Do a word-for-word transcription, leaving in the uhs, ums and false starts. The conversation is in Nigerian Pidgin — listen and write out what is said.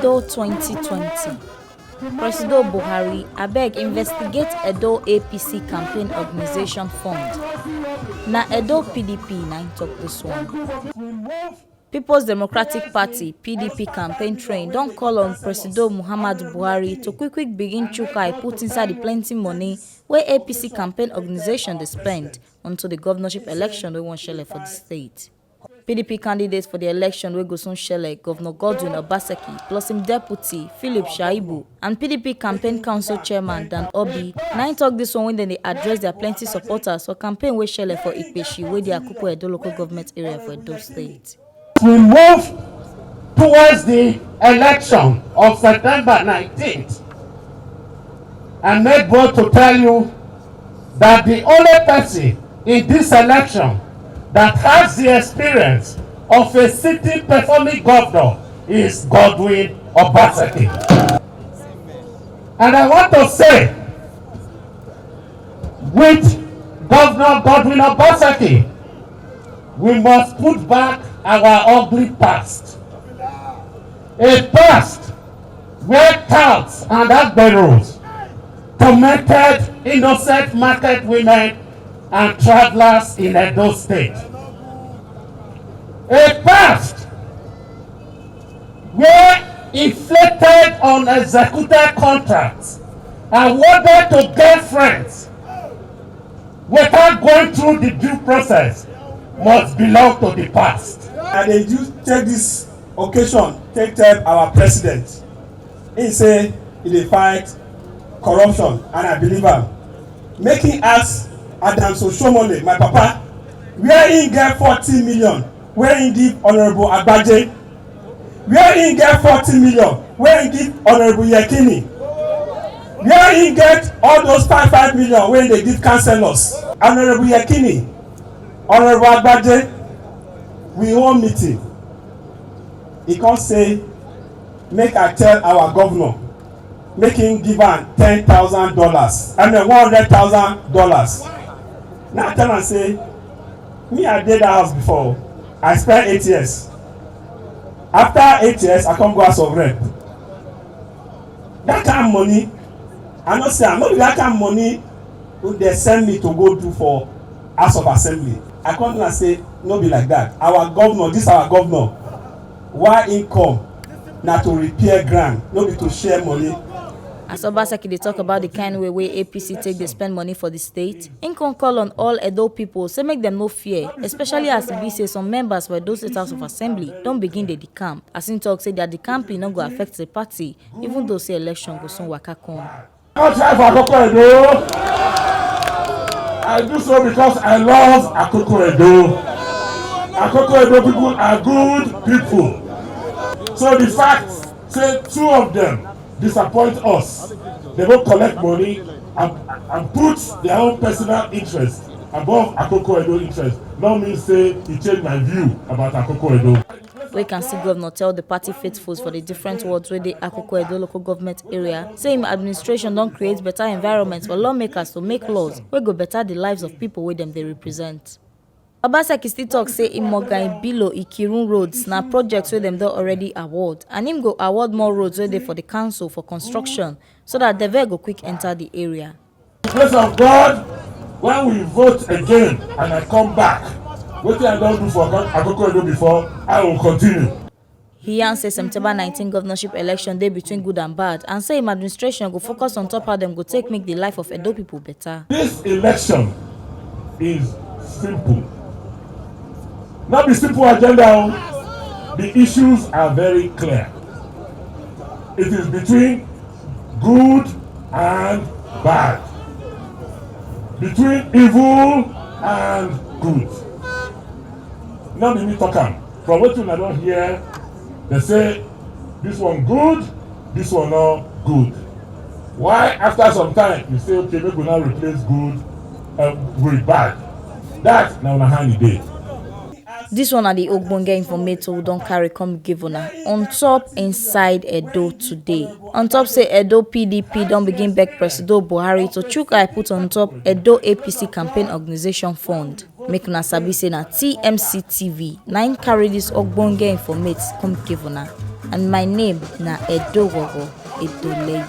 Edo twenty twenty. Presido Buhari, abeg investigate Edo A P C campaign organization fund. Na Edo P D P na im talk this one. People's Democratic Party, P D P campaign train don call on Presido Muhammadu Buhari to quick quick begin chook eye put inside the plenty money wey A P C campaign organization dey spend unto the governorship election wey wan shele for the state. P D P candidates for the election wey go soon shele, Governor Godwin Obaseki, plus im deputy, Philip Shaibu, and P D P campaign council chairman Dan Obi, na im talk this one when dem dey address their plenty supporters for campaign wey shele for Ikpeshi wey dey Akukwo Edo local government area for Edo State. We move towards the election of September nineteenth. I made bold to tell you that the only person in this election that has the experience of a sitting performing governor is Godwin Obaseki. And I want to say, with Governor Godwin Obaseki, we must put back our ugly past. A past where touts and agberos tormented innocent market women and travelers in Edo State. A past where inflated, unexecuted contracts awarded to girlfriends without going through the due process must belong to the past. I dey use take this occasion take tell our president. He say he dey fight corruption, and I believe am. Make him ask Adams Oshomole, my papa, where he get forty million wey he give Honourable Agbaje, where he get forty million wey he give Honourable Yekini, where he get all those five five million wey he dey give councillors. Honourable Yekini, Honourable Agbaje, we hold meeting. He come say make I tell our governor make him give am ten thousand dollars, I mean one hundred thousand dollars. Now I tell am say me, I dey that house before. I spend eight years. After eight years, I come go House of Rep. That kind of money, I no see am. No be that kind of money wey dem send me to go do for House of Assembly. I come now say no be like that. Our governor, this our governor, why he come na to repair ground, no be to share money. As Obaseki dey talk about the kind way wey A P C take dey spend money for the state, im come call on all Edo people say make dem no fear, especially as e be say some members for Edo State House of Assembly don begin dey decamp. As im talk say their decamping no go affect the party, even though say election go soon waka come. I don try for Akoko Edo. I do so because I love Akoko Edo. Akoko Edo people are good people. So the fact say two of them disappoint us, they go collect money and, and put their own personal interest above Akoko Edo interest, no mean say e change my view about Akoko Edo. We can see governor tell the party faithfuls for the different wards wey dey Akoko Edo local government area say im administration don create better environment for lawmakers to make laws wey go better the lives of people wey dem dey represent. Obaseki still talk say Imogan Ibilo Ikirun roads na projects wey dem don already award, and im go award more roads wey dey for the council for construction so that Deve go quick enter the area. The grace of God, when we vote again and I come back, wetin I don do for Akoko Edo before, I will continue. He yarn say September nineteen governorship election dey between good and bad, and say im administration go focus on top how dem go take make the life of Edo people better. This election is simple. No be simple agenda o. The issues are very clear. It is between good and bad, between evil and good. No be me talk am. From wetin una don hear, they say this one good, this one no good. Why after some time you say, okay, make we now replace good, uh, with bad? That na una hand e dey. This one na the ogbonge informate we don carry come give una on top Inside Edo Today. On top say Edo P D P don begin beg Presido Buhari to chook eye put on top Edo A P C campaign organization fund. Make una sabi say na T M C T V na im carry this ogbonge informate come give una. And my name na Edowowo Edoleyi.